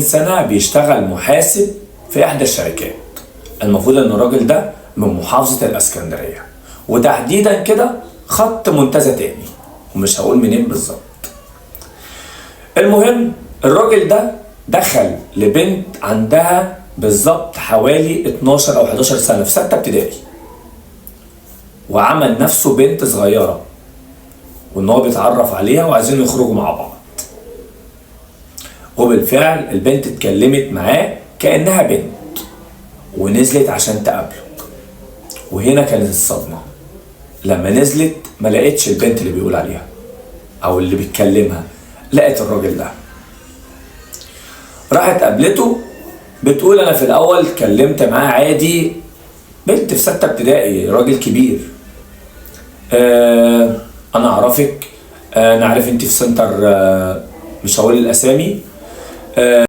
سنة، بيشتغل محاسب في إحدى الشركات. المفروض إن الراجل ده من محافظة الإسكندرية، وتحديدا كده خط منتزه تاني، ومش هقول منين بالظبط. المهم الراجل ده دخل لبنت عندها بالظبط حوالي 12 أو 11 سنة في 6 ابتدائي، وعمل نفسه بنت صغيرة وإن هو بيتعرف عليها وعايزين يخرجوا مع بعض. وبالفعل البنت اتكلمت معاه كأنها بنت ونزلت عشان تقابله. وهنا كانت الصدمة، لما نزلت ما لقيتش البنت اللي بيقول عليها أو اللي بيتكلمها، لقت الراجل ده. راحت قابلته، بتقول أنا في الأول اتكلمت معاه عادي، بنت في 6 ابتدائي، راجل كبير. أنا أعرفك، أنا عارف أنت في سنتر، مش هقول الأسامي.